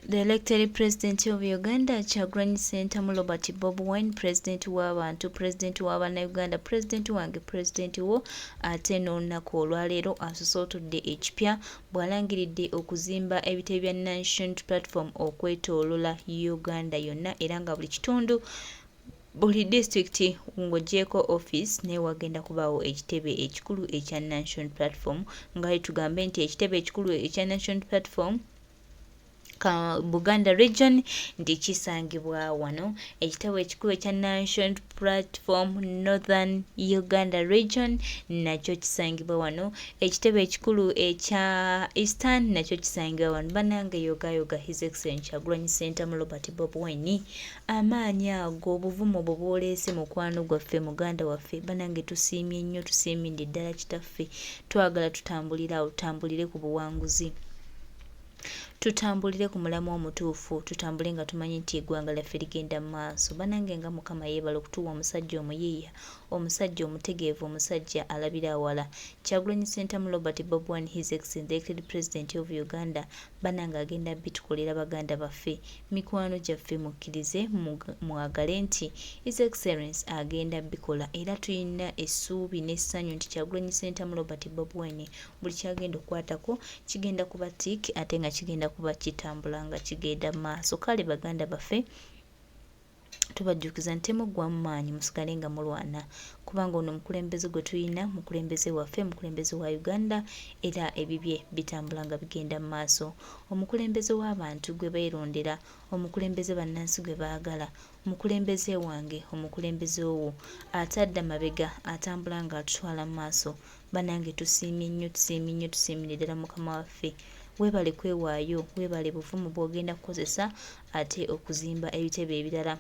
The elected president of Uganda Kyagulanyi Ssentamu Robert Bobi Wine, president w'abantu, president wa bannayuganda, president wange, president wo, ate n'olunaku olwaleero asosootodde ekipya bw'alangiridde okuzimba ebitebe bya National Unity Platform okwetoolola Uganda yonna era nga buli kitundu buli disitulikiti ng'oggyeeko office naye wagenda kubaawo ekitebe ekikulu ekya National Platform nga tugambe nti ekitebe ekikulu ekya National Platform ka Buganda region nti kisangibwa wano. Ekitabo ekikulu ekya National Platform Northern Uganda region nakyo kisangibwa wano. Ekitebe ekikulu ekya Eastern nakyo kisangibwa wano. Banange yogayoga His Excellency Kyagulanyi Ssentamu Robert Bobi Wine, amaanyi ago, obuvumu obwo bwoleese mukwano gwaffe, muganda waffe, banange tusiimye nnyo, tusiimidde ddala kitaffe. Twagala tutambulire awo, tutambulire ku buwanguzi, tutambulire ku mulamwa omutuufu, tutambule nga tumanyi nti eggwanga lyaffe ligenda mu maaso. Banange nga Mukama yeebala okutuwa omusajja omuyiiya, omusajja omutegeevu, omusajja alabira awala, Kyagulanyi Ssentamu Robert Bobi Wine, His Excellency the elected president of Uganda. Banange agenda bitukolera baganda baffe, mikwano gyaffe, mukkirize mwagale nti His Excellence agenda bikola, era tulina essuubi n'essanyu nti Kyagulanyi Ssentamu Robert Bobi Wine buli kyagenda okukwatako kigenda kuba tick, ate nga kigenda kuba kitambula nga kigenda maaso. Kale baganda baffe, tubajjukiza nti temuggwamu maanyi, musigale nga mulwana, kubanga ono omukulembeze gwe tulina mukulembeze waffe, mukulembeze wa Uganda, era ebibye bitambula nga bigenda mu maaso. Omukulembeze w'abantu gwe beerondera, omukulembeze bannansi gwe baagala, omukulembeze wange, omukulembeze owo atadda mabega, atambula ng'atutwala mu maaso. Banange tusiimye nnyo, tusiimye nnyo, tusiimire ddala mukama waffe. Weebale kwewaayo, weebale buvumu bw'ogenda kukozesa ate okuzimba ebitebe ebirala,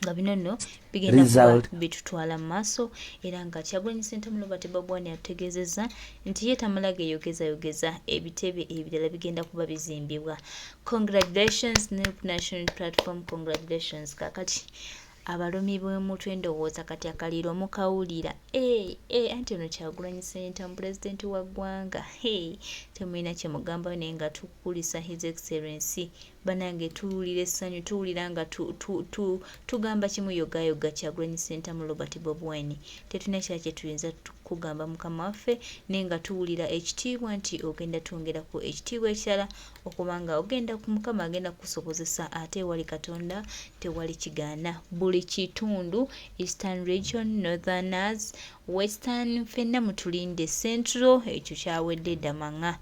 nga bino nno bigenda kuba bitutwala mu maaso. Era nga Kyagulanyi Ssentamu Robert Bobi Wine atutegeezezza nti ye tamala geeyogezayogeza, ebitebe ebirala bigenda kuba bizimbibwa. Congratulations, National Platform, congratulations. Kakati abalumi b'omutwe ndowooza kati akaliro mukawulira. Hey, hey, anti ono Kyagulanyi Ssentamu pulezidenti wa ggwanga, hey, temulina kyemugambayo, naye nga tukulisa His Excellency. Banange tuwulira essanyu, tuwulira nga tugamba kimu, yogayoga Kyagulanyi Ssentamu Robert Bobi Wine. Tetulina kirala kyetuyinza kugamba mukama waffe, naye nga tuwulira ekitiibwa nti ogenda twongerako ekitiibwa ekirala, okubanga ogenda mukama agenda kukusobozesa, ate ewali Katonda tewali kigaana. Buli kitundu, Eastern region, Northerners, Western, ffenna mutulinde. Central ekyo kyawedde ddamanga,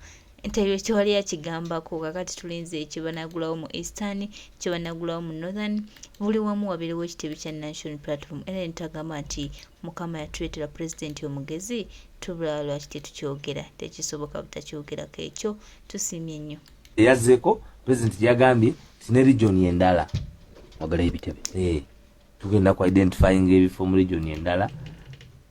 tewali akigambako. Kakati tulinze ekyebanagulawo mu Eastern, kyebanagulawo mu Northern, buli wamu wabeerewo ekitebe kya National Platform. Era netagamba nti mukama yatuleetera pulezidenti omugezi, tubulala lwaki tetukyogera? Tekisoboka butakyogerako ekyo. Tusiimye nnyo. Eyazzeeko pulezidenti yagambye nti ne region endala wagalayo ebitebe. Eh, tugenda ku identifying ebifo mu region endala.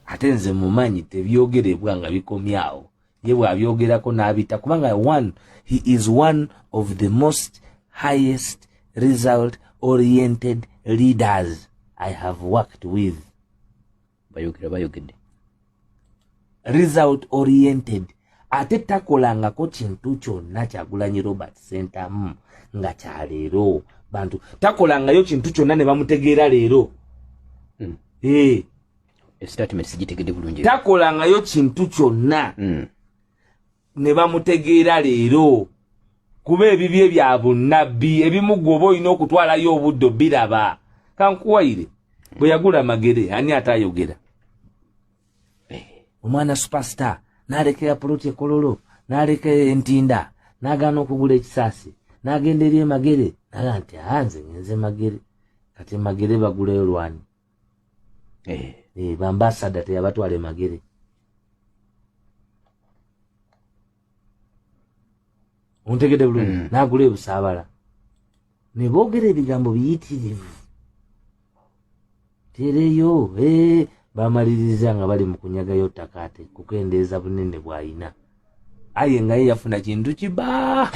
Ate nze mumanyi tebyogerebwa nga bikomyawo, ye bw'abyogerako n'abita, kubanga one, he is one of the most highest result oriented leaders I have worked with. Bayogera bayogedde. Result oriented, ate takolangako kintu kyonna Kyagulanyi Robert Sentamu nga kyaleero bantu, takolangayo kintu kyonna ne bamutegeera leero. Eh. Statement sigitegedde bulungi. Takolangayo kintu kyonna ne bamutegeera leero, kuba ebibye bya bunnabbi ebimu gwe oba olina okutwalayo obudde obiraba. Kankuwayire, bwe yagula Magere, ani atayogera? Omwana superstar n'alekera poloti ekololo, n'aleka entinda, n'agaana okugula ekisaasi, n'agenda eri emagere naga nti aa nze ngenze Magere. Kati Magere bagulayo lwani? Eh, bambasada teyabatwala emagere. Ontegedde bulungi? N'agula ebusaabala ne boogera ebigambo biyitirivu tereyo. Eh, bamaliriza nga bali mu kunyagayo ttaka ate kukendeeza bunene bw'ayina, aye nga ye yafuna kintu kiba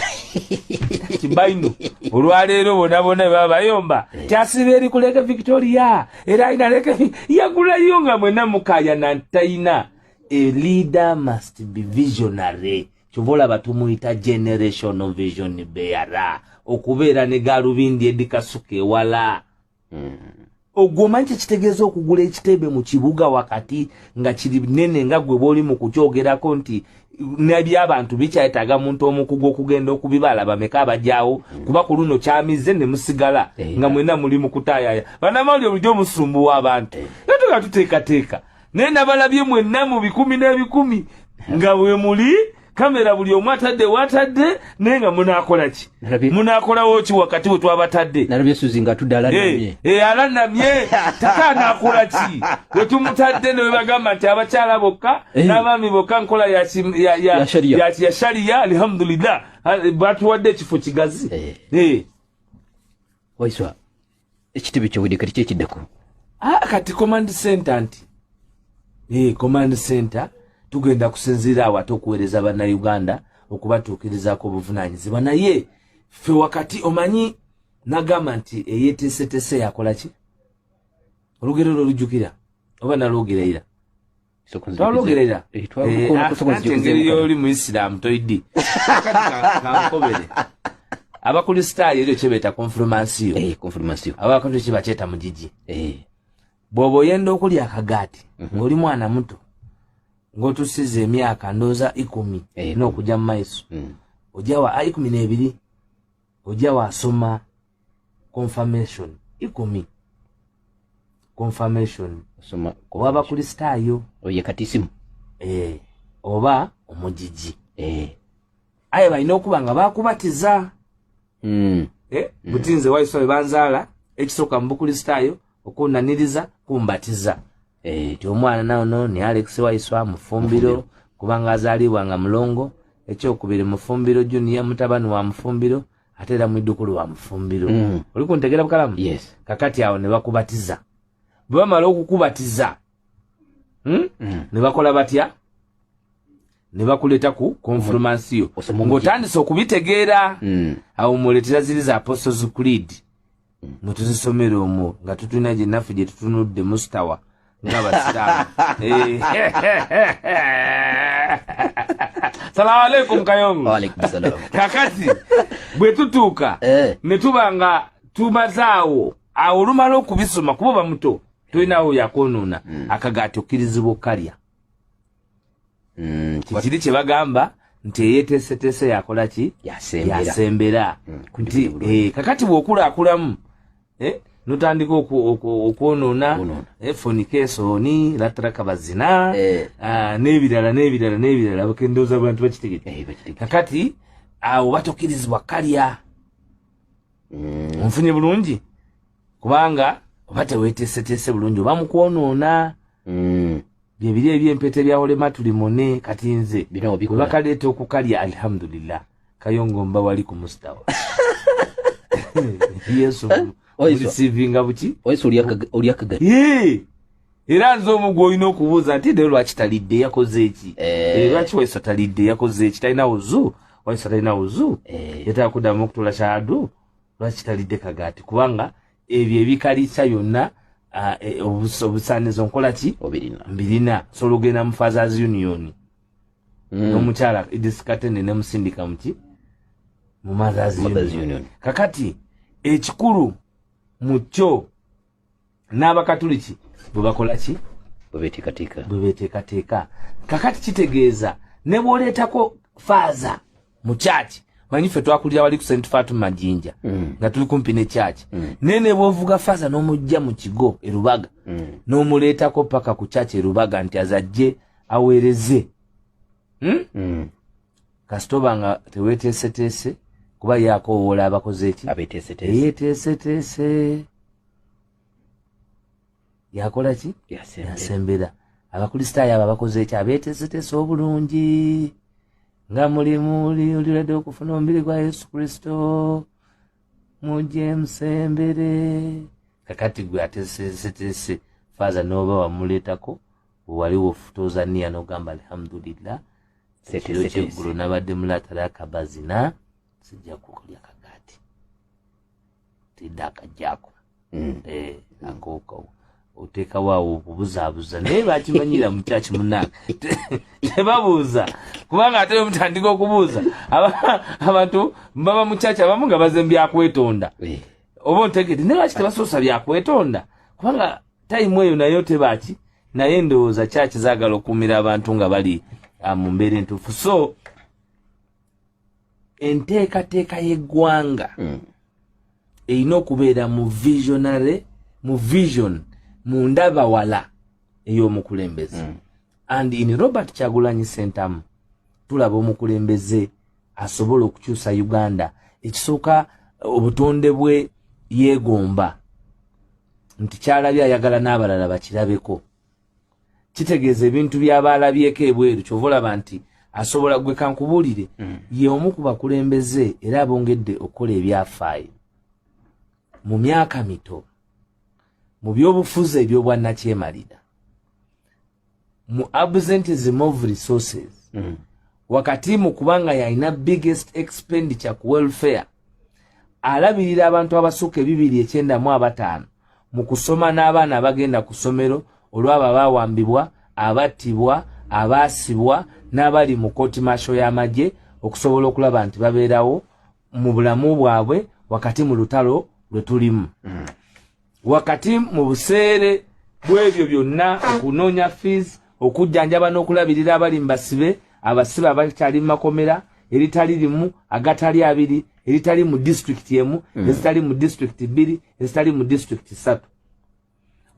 kiba ino. Olwaleero bona bona baba bayomba kyasiba eri ku Lake Victoria, era alina Lake yagulayo nga mwena mukayana nti tayina. A leader must be visionary. Kyova olaba tumuyita generational vision bearer, okubeera ne galubindi edikasuka ewala. Ogwo omanyi kyekitegeeza okugula ekitebe mu kibuga wakati nga kiri nene nga gwe bwoli mu kukyogerako nti nebyabantu bikyayetaaga muntu omukugu okugenda okubibala bameka abajaawo, kuba ku luno kyamize ne musigala nga mwena muli mu kutaayaya. Bannamawulire bulijjo musumbuwa abantu, naye tuga tuteekateeka, naye nabalabye mwenna mu bikumi n'ebikumi nga bwe muli kamera, buli omu atadde watadde, naye nga munaakola ki? Munaakolawo ki wakati we twabatadde? Nalabye Suzi nga atudde alanamye. Alanamye tata anaakola ki we tumutadde? Ne webagamba nti abakyala bokka n'abaami bokka, nkola ya sharia. Ya sharia. Alhamdulillah, batuwadde ekifo kigazi. Waiswa, ekitebe kyowedde, kati kyekiddako? Ah, kati command center nti command center tugenda kusinziira awo ate okuweereza Bannayuganda, okubatuukirizaako obuvunaanyizibwa. Naye ffe wakati omanyi nagamba nti eyeteeseteese yakola ki? Olugero lwo lujjukira oba nalwogera ira? Twalwogera ira. Anti engeri yoli mu Isiraamu toidi. Kati kankobere, Abakristaayo eryo kyebeeta konfirmansiyo. Konfirmasiyo. Abakatoliki bakyeta mugigi. Bw'oba oyenda okulya akagaati ng'oli mwana muto ng'otusiza emyaka ndooza 10 n'okujja mu maiso, ojja wa 12, ojja wasoma confirmation 10, confirmation ow'Abakristaayo. Oye katisimu. Oba omugigi. Aye balina okuba nga bakubatiza. Buti nze Waiswa bwe banzaala, ekisooka mu Bukristaayo okunaniriza kumbatiza nti omwana naono ni Alex Waiswa Mufumbiro, kubanga azaalibwa nga mulongo. Ekyokubiri, Mufumbiro Junior, mutabani wa Mufumbiro, ate era mwiddukulu wa Mufumbiro. Oli kuntegera bukalamu? Yes. Kakati awo ne bakubatiza. Bwe bamala okukubatiza, Ne bakola batya? Ne bakuleeta ku konfirmansiyo Osoma omugigi. ng'otandise okubitegeera. Awo muleetera ziri za Apostles Creed, mwe tuzisomera omwo nga tutulina gye naffe gye tutunudde mustawa ng'Abasiraamu. Salamu aleikum, Kayongo. Waalaikum salam. Kakati bwe tutuuka ne tuba nga tumaze awo, awo olumala okubisoma, kuba oba muto tolinawo yakwonoona, akagaati okkirizibwa okkalya. Kikiri kye bagamba nti eyeteeseteese yakola ki? Yasembera. Yasembera. Nti kakati bw'okulaakulamu notandika okwonoona, Okwonoona. Fornication, latraka, bazina, ah, n'ebirala n'ebirala n'ebirala, bakendooza abantu bakitegedde. Bakitegedde. Kakati awo batokkirizibwa kalya. Onfunye bulungi? Kubanga oba teweteeseteese bulungi, oba mukwonoona. Byebiri ebyempeta ebyawolema tulimone. Kati nze Bino obikola. bwe bakaleeta okukalya, alhamdulillah, Kayongo, mba wali ku mustawa Yesu Oiso. mulisivinga buki. Waiswa, oli akagati. Yee! Era nze omu gw'olina okubuuza nti naye lwaki talidde, yakoze eki? Lwaki Waiswa talidde, yakoze eki? Talina wuzu? Waiswa talina wuzu? Yetaaga kuddamu okutuula shahadu? Lwaki talidde kagaati? Kubanga ebyo ebikaliisa byonna, ah, obusaanizo nkola ki? Obirina. Mbirina. Sobola ogenda mu Fathers Union n'omukyala Edith Katende nemusindika muki? Mu Mothers Mothers Union. Union. Kakati ekikulu mu kyo n'Abakatuliki bwe bakola ki? Bwe beteekateeka. Bwe beteekateeka. Kakati kitegeeza ne bw'oleetako faaza mu kyaki, manyi ffe twakulira wali ku St Fatuma Jinja, nga tuli kumpi ne kyaki, naye ne bw'ovuga faaza n'omujja mu kigo e Rubaga, n'omuleetako paka ku kyaki e Rubaga nti azajje aweereze, Kasita oba nga teweeteeseteese, kuba ye akoowoola abakoze eki? Abeteeseteese. Eyeteeseteese yakola ki? Yasembera. Yasembera. Abakristaayo abo abakoze eki? Abeeteeseteese obulungi, nga muli oliredde okufuna omubiri gwa Yesu Kristo, mujje musembere. Kakati gwe ateeseteese, faaza n'oba wamuleetako, wewaliwo futozaniya n'ogamba alhamdulillah, ekiro kyeggulo nabadde mulatala akabazina, sijja kukulya kagaati, tidde akajjaako. Akoko Oteekawo awo okubuzaabuza, naye bakimanyira mu kyaki munange, tebabuuza, kubanga ate mutandika okubuuza abantu baba mu kyaki, abamu nga baze byakwetonda. Oba ontegedde? Naye lwaki tebasoosa byakwetonda? Kubanga time eyo nayo tebaki, naye ndowooza kyaki zaagala okuumira abantu nga bali mu mbeera entuufu. So enteekateeka y'eggwanga erina okubeera mu visionary, mu vision, mu ndaba wala ey'omukulembeze. And in Robert Kyagulanyi Sentamu tulaba omukulembeze asobola okukyusa Uganda. Ekisooka, obutonde bwe yeegomba nti kyalabye ayagala n'abalala bakirabeko. Kitegeeza ebintu by'aba alabyeko ebweru, kyova olaba nti asobola. Gwe kankubuulire, ye omu ku bakulembeze era abongedde okukola ebyafaayo mu myaka mito mu byobufuzi ebyobwannakyemalira, mu absentism of resources, wakati mu kubanga yalina biggest expenditure ku welfare, alabirira abantu abasukka 295 mu kusoma n'abaana abagenda ku ssomero, olwabo abaawambibwa, abattibwa, abaasibwa n'abali mu kooti martial y'amagye, okusobola okulaba nti babeerawo mu bulamu bwabwe wakati mu lutalo lwe tulimu, wakati mu buseere bw'ebyo byonna, okunoonya fees, okujjanjaba n'okulabirira abali mu basibe, abasibe abakyali mu makomera eritali limu, agatali abiri, eritali mu disitulikiti emu, ezitali mu disitulikiti bbiri, ezitali mu disitulikiti ssatu.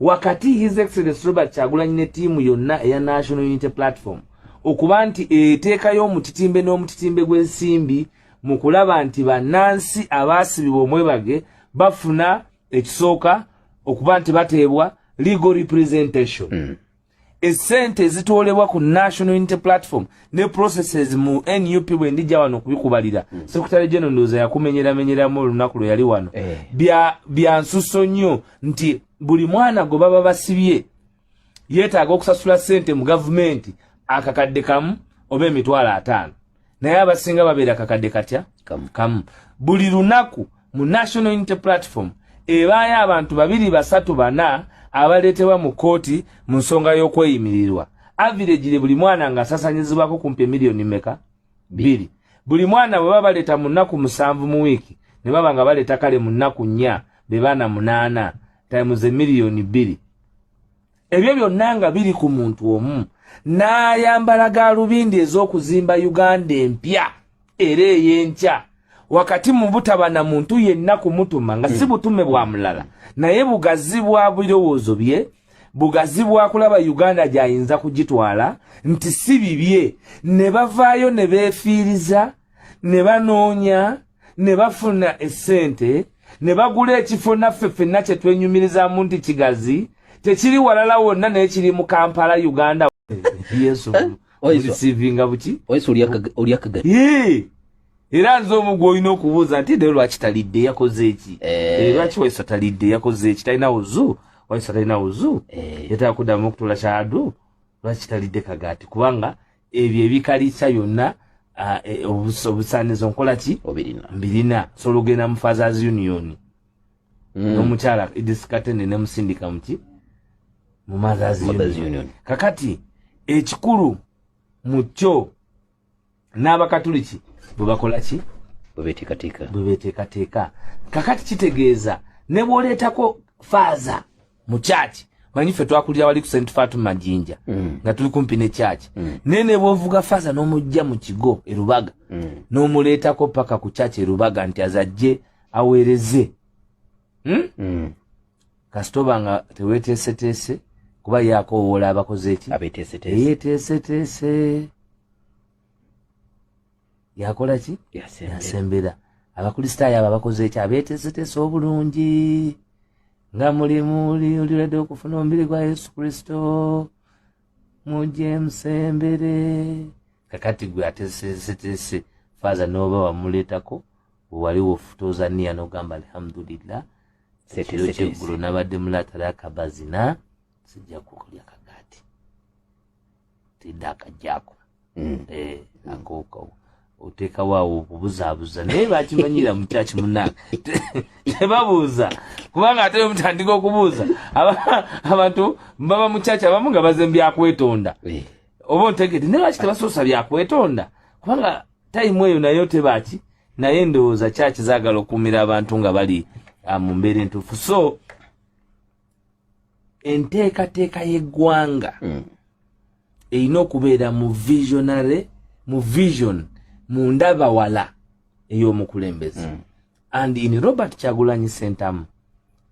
Wakati His Excellence Robert Kyagulanyi ne ttiimu yonna eya National Unity Platform okuba nti eteekayo omutitimbe n'omutitimbe gw'ensimbi mu kulaba nti bannansi abaasibibwa omwebage bafuna ekisooka okuba nti bateebwa legal representation. Essente ezitoolebwa ku National Unity Platform ne processes mu NUP, bwe ndijja wano okubikubalira, Secretary General ndowooza yakumenyeramenyeramu olunaku lwe yali wano. Bya nsuso nnyo nti buli mwana gwe baba basibye yeetaaga okusasula ssente mu gavumenti 1,000 oba 50,000, naye abasinga babeera kakadde katya? Kamu. Kamu. Buli lunaku mu National Unity Platform ebaayo abantu babiri, basatu, bana abaleetebwa mu kooti mu nsonga y'okweyimirirwa. Averagely buli mwana ng'asasanyizibwako kumpi emiliyoni meka? 2. Buli mwana bwe baba baleeta mu nnaku 7 mu wiiki, ne baba nga baleeta kale mu nnaku 4, be baana 8 times 2 miliyoni. Ebyo byonna nga biri ku muntu omu n'ayambala gaalubindi ez'okuzimba Uganda empya era ey'enkya, wakati mu butaba na muntu yenna kumutuma, nga si butume bwa mulala, naye bugazi bwa birowoozo bye, bugazi bwa kulaba Uganda gy'ayinza kugitwala nti si bibye. Ne bavaayo ne beefiiriza, ne banoonya, ne bafuna essente, ne bagula ekifo naffe ffenna kye twenyumirizaamu nti kigazi, tekiri walala wonna, naye kiri mu Kampala, Uganda. Yesu mureceivinga buki? Oyisa oli akagati. Yee! Era nze omu gw'olina okubuuza nti naye lwaki talidde, yakoze eki? Lwaki Waisa talidde, yakoze eki? Talina wuzu? Waisa talina wuzu? Yetaaga kuddamu okutuula kyadu? Lwaki talidde kagaati? Kubanga ebyo ebikaliisa byonna, obusaanizo nkola ki? Obirina. Mbirina. Sobola ogenda mu Fathers Union n'omukyala Edith Katende nemusindika muki? Mu Mothers Mothers Union. Union. Kakati ekikulu mu kyo n'abakatuliki bwe bakola ki? Bwe beteekateeka. Bwe beteekateeka. Kakati kitegeeza ne bw'oleetako faaza mu kyaki, manyi ffe twakulira wali ku St Fatuma Jinja, nga tuli kumpi ne kyaki, naye ne bw'ovuga faaza n'omujja mu kigo e Rubaga, n'omuleetako paka ku kyaki e Rubaga nti azajje aweereze, Kasita oba nga teweeteeseteese, kuba ye akoowoola abakoze eki? Abeteeseteese. Eyeeteeseteese yakola ki? Yasembera. Yasembera. Abakristaayo abo abakoze eki? Abeeteeseteese obulungi, nga mulimu oliredde okufuna omubiri gwa Yesu Kristo, mujje musembere. Kakati gwe ateeseteese faaza n'oba wamuleetako, wewali wofutoza niya n'ogamba alhamdulillah, ekiro kyeggulo nabadde mulatala akabazina, sijja kukulya kagaati, tidde akajjaako. Ako Oteekawo awo okubuzaabuza, naye bakimanyira mu kyaki munange, tebabuuza, kubanga ate mutandika okubuuza, abantu baba mu kyaki abamu nga baze byakwetonda. Oba ontegedde? Naye lwaki tebasoosa byakwetonda? Kubanga time eyo nayo tebaki, naye ndowooza kyaki zaagala okuumira abantu nga bali mu mbeera entuufu. So enteekateeka y'eggwanga erina okubeera mu visionary, mu vision, mu ndaba wala ey'omukulembeze. And in Robert Kyagulanyi Sentamu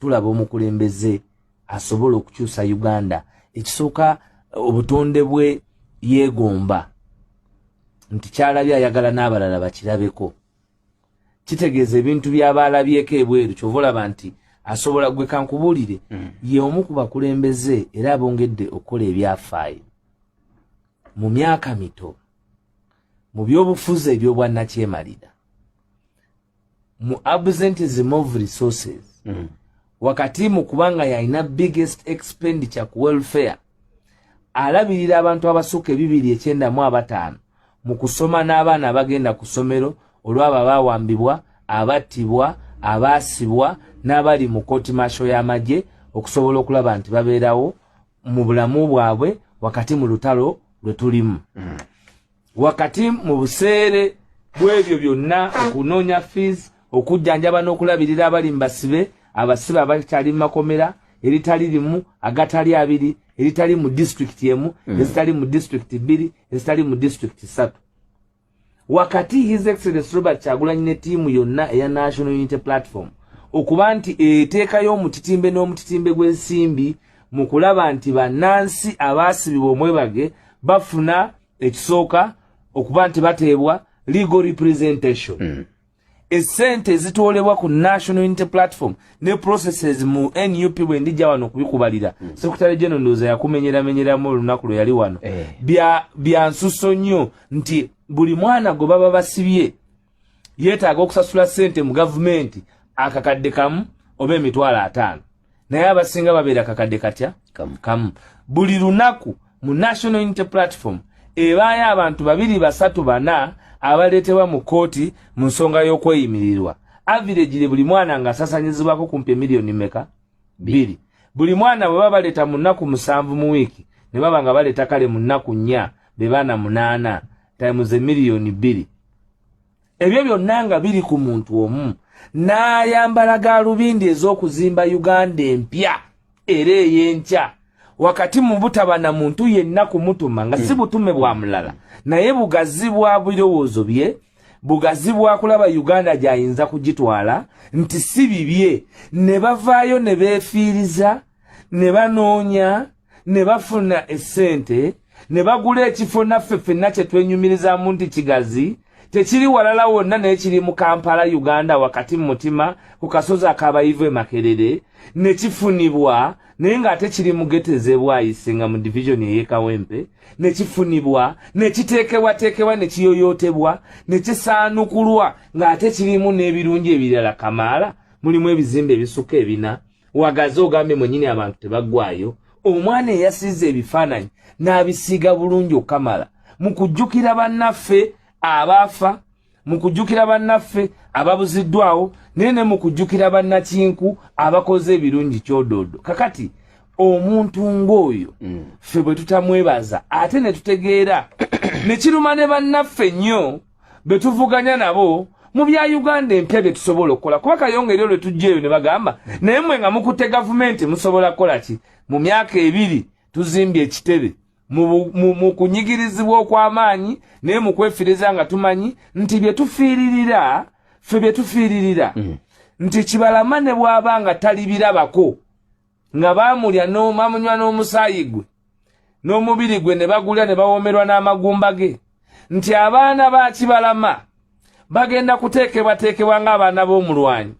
tulaba omukulembeze asobola okukyusa Uganda. Ekisooka, obutonde bwe yeegomba nti kyalabye ayagala n'abalala bakirabeko. Kitegeeza ebintu by'aba alabyeko ebweru, kyova olaba nti asobola. Gwe kankubuulire, ye omu ku bakulembeze era abongedde okukola ebyafaayo mu myaka mito mu byobufuzi ebyobwannakyemalira, mu absentism of resources, wakati mu kubanga yalina biggest expenditure ku welfare, alabirira abantu abasukka 295 mu kusoma n'abaana abagenda ku ssomero, olwabo abaawambibwa, abattibwa, abaasibwa n'abali mu kooti martial y'amagye, okusobola okulaba nti babeerawo mu bulamu bwabwe wakati mu lutalo lwe tulimu, wakati mu buseere bw'ebyo byonna, okunoonya fees, okujjanjaba n'okulabirira abali mu basibe, abasibe abakyali mu makomera eritali limu, agatali abiri, eritali mu disitulikiti emu, ezitali mu disitulikiti bbiri, ezitali mu disitulikiti ssatu. Wakati His Excellence Robert Kyagulanyi ne ttiimu yonna eya National Unity Platform okuba nti eteekayo omutitimbe n'omutitimbe gw'ensimbi mu kulaba nti bannansi abaasibibwa omwebage bafuna ekisooka okuba nti bateebwa legal representation. Essente ezitoolebwa ku National Unity Platform ne processes mu NUP, bwe ndijja wano okubikubalira, Secretary General ndowooza yakumenyeramenyeramu olunaku lwe yali wano. Bya nsuso nnyo nti buli mwana gwe baba basibye yeetaaga okusasula ssente mu gavumenti 1,000 oba 50,000, naye abasinga babeera kakadde katya? Kamu. Kamu. Buli lunaku mu National Unity Platform ebaayo abantu babiri, basatu, bana abaleetebwa mu kooti mu nsonga y'okweyimirirwa. Averagely buli mwana ng'asasanyizibwako kumpi emiliyoni meka? 2. Buli mwana bwe baba baleeta mu nnaku 7 mu wiiki, ne baba nga baleeta kale mu nnaku 4, be baana 8 times 2 miliyoni. Ebyo byonna nga biri ku muntu omu n'ayambala gaalubindi ez'okuzimba Uganda empya era ey'enkya, wakati mu butaba na muntu yenna kumutuma, nga si butume bwa mulala, naye bugazi bwa birowoozo bye, bugazi bwa kulaba Uganda gy'ayinza kugitwala nti si bibye. Ne bavaayo ne beefiiriza, ne banoonya, ne bafuna essente, ne bagula ekifo naffe ffenna kye twenyumirizaamu nti kigazi, tekiri walala wonna naye kiri mu Kampala, Uganda, wakati mu mutima ku kasozi akabayivu e Makerere, ne kifunibwa, naye ng'ate kiri mu ghetto ez'ebwayise nga mu division ey'e Kawempe, ne kifunibwa, ne kiteekebwateekebwa, ne kiyoyootebwa, ne kisaanukulwa, ng'ate kirimu n'ebirungi ebirala kamaala. Mulimu ebizimbe ebisukka ebina, wagazi ogambye mwennyini abantu tebaggwayo. Omwana eyasiize ebifaananyi n'abisiiga bulungi okukamala mu kujjukira bannaffe abaafa, mu kujjukira bannaffe ababuziddwawo, naye ne mu kujjukira bannakinku abakoze ebirungi kyodoodo. Kakati omuntu ng'oyo ffe bwe tutamwebaza, ate ne tutegeera ne kiruma ne bannaffe nnyo be tuvuganya nabo mu bya Uganda empya bye tusobola okukola, kuba Kayonga eri olwe tujja eyo ne bagamba, naye mmwe nga mukutte gavumenti musobola kukola ki? Mu myaka 2 tuzimbye ekitebe mu kunyigirizibwa okw'amaanyi, naye mu kwefiriza nga tumanyi nti bye tufiiririra ffe, bye tufiiririra nti Kibalama ne bw'aba nga talibirabako, nga baamulya bamunywa n'omusaayi gwe n'omubiri gwe ne bagulya ne bawomerwa n'amagumba ge, nti abaana ba Kibalama bagenda kuteekebwateekebwa ng'abaana b'omulwanyi,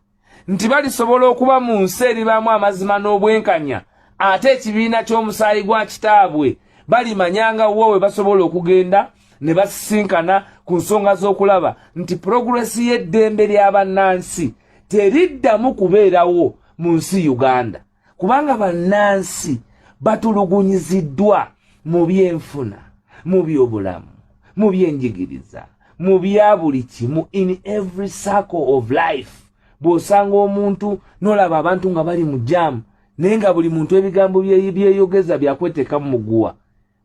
nti balisobola okuba mu nsi eribaamu amazima n'obwenkanya, ate ekibiina ky'omusaayi gwa kitaabwe balimanyanga wo we basobola okugenda ne basisinkana ku nsonga z'okulaba nti progress y'eddembe ly'abannansi teriddamu kubeerawo mu nsi Uganda, kubanga bannansi batulugunyiziddwa mu byenfuna, mu byobulamu, mu byenjigiriza, mu Mu bya buli kimu, in every circle of life, bw'osanga omuntu n'olaba abantu nga bali mu jaamu, naye nga buli muntu ebigambo byeyogeza byakweteeka mu muguwa,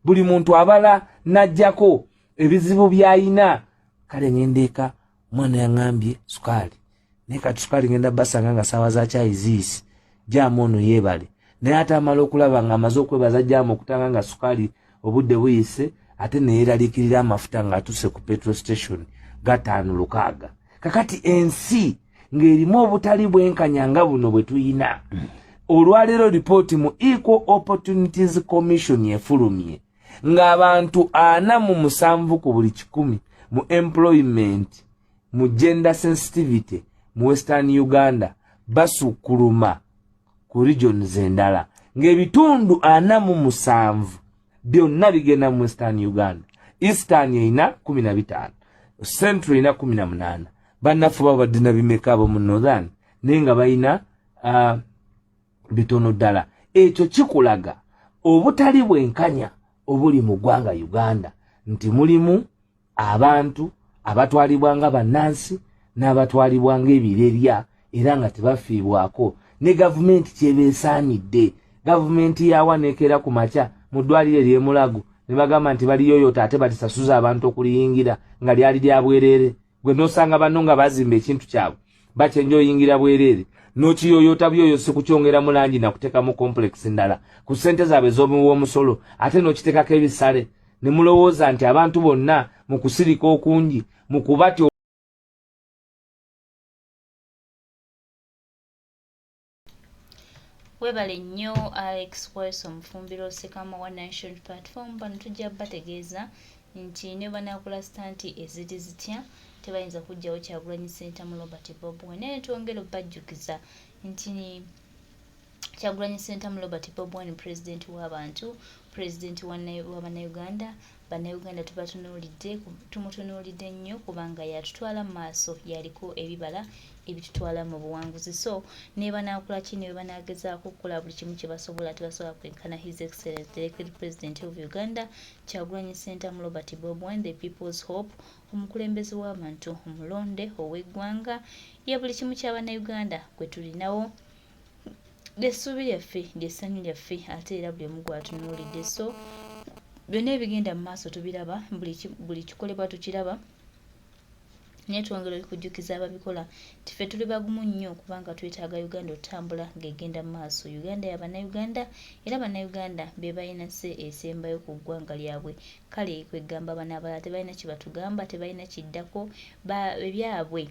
buli muntu abala n'ajjako ebizibu by'ayina. Kale ngenda eka, omwana yaŋŋambye sukaali, naye kati sukaali ngenda basanga nga saawa za kyayi ziisi. Jaamu ono yeebale, naye ate amala okulaba nga amaze okwebaza jaamu okutanga nga sukaali obudde buyise, ate neyeraliikirira amafuta ng'atuuse ku petrol station 506. Kakati ensi ng'erimu obutali bwenkanya nga buno bwe tuyina olwaleero, ripooti mu Equal Opportunities Commission efulumye ng'abantu 47 ku buli 100 mu employment mu gender sensitivity mu Western Uganda basukkuluma ku regions endala, ng'ebitundu 47 byonna bigenda mu Western Uganda. Eastern erina 15, Central erina 18. Bannaffe babadde na bimeka abo mu Northern? Naye nga balina bitono ddala. Ekyo kikulaga obutali bwenkanya obuli mu ggwanga Uganda, nti mulimu abantu abatwalibwa nga bannansi n'abatwalibwa ng'ebirerya, era nga tebafiibwako ne gavumenti kyebeesaanidde. Gavumenti yawa nekeera ku makya mu ddwaliro ery'emulago ne bagamba nti baliyoyota, ate balisasuza abantu okuliyingira nga lyali lya bwereere. Gwe nosanga banno nga bazimba ekintu kyabwe, bakyenja oyingira bwereere, n'okiyoyota byoyo, si kukyongeramu langi nakuteekamu complex ndala ku ssente zaabwe ez'omuwa omusolo, ate n'okitekako ebisale, ne mulowooza nti abantu bonna mu kusirika okungi mu kubatya. Webale nnyo Alex Kwesa Omufumbiro Ssekama wa National Platform. Bano tujja bategeeza nti ne banaakola sitanti eziri zitya, tebayinza kuggyawo Kyagulanyi Ssentamu Robert Bobi Wine. Naye twongera obbajjukiza nti Kyagulanyi Ssentamu Robert Bobi Wine pulezidenti w'abantu, pulezidenti wa Bannayuganda. Bannayuganda tubatunuulidde, tumutunuulidde nnyo kubanga yatutwala mu maaso, yaliko ebibala ebitutwala mu buwanguzi. So nebanaakola ki, ne banaagezaako okukola buli kimu kye basobola, tebasobola kwenkana His Excellence the elected President of Uganda, Kyagulanyi Ssentamu Robert Bobi Wine, the people's hope, omukulembeze w'abantu omulonde ow'eggwanga, ye buli kimu kya Bannayuganda gwe tulinawo, lyessuubi lyaffe, lyessanyu lyaffe, ate era buli omu gwatunuulidde. So byonna ebigenda mu maaso tubiraba, buli kikolebwa tukiraba, naye twongera okujjukiza ababikola nti ffe tuli bagumu nnyo kubanga twetaaga Uganda otambula ng'egenda mu maaso. Uganda ya Bannayuganda, era Bannayuganda be balina se esembayo ku ggwanga lyabwe. Kale kwegamba bano abalala tebalina kye batugamba, tebalina kiddako, ebyabwe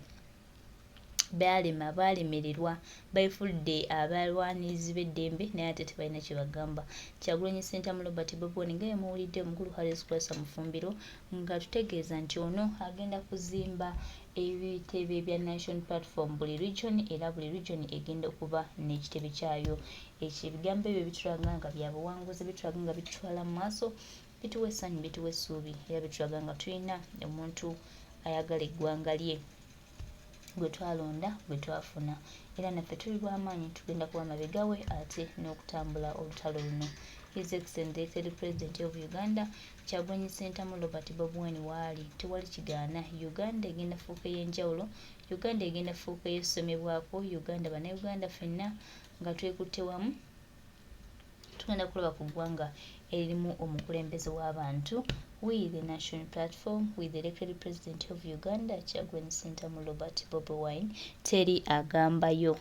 baalema, baalemererwa, beefudde abalwanirizi b'eddembe, naye ate tebalina kye bagamba. Kyagulanyi Ssentamu Robert Bobi Wine, nga yemuwulidde omukulu Harris Kwasa Mufumbiro nga tutegeeza nti ono agenda kuzimba ebitebe bya National Platform buli region, era buli region egenda okuba n'ekitebe kyayo. Ekyo ebigambo ebyo bitulaga nga bya buwanguzi, bitulaga nga bitutwala mu maaso, bituwa essanyu, bituwa essuubi, era bitulaga nga tulina omuntu ayagala eggwanga lye, gwe twalonda, gwe twafuna, era naffe tuli lw'amaanyi, tugenda kuba mabega we ate n'okutambula olutalo luno. His Excellency the elected President of Uganda, Kyagulanyi Ssentamu Robert Bobi Wine, waali tewali kigaana. Uganda egenda fuuka ey'enjawulo, Uganda egenda fuuka ey'okusomebwako. Uganda, Bannayuganda ffenna nga twekutte wamu, tugenda kulaba ku ggwanga eririmu omukulembeze w'abantu. We the National Platform with the elected President of Uganda, Kyagulanyi Ssentamu Robert Bobi Wine, teri agambayo.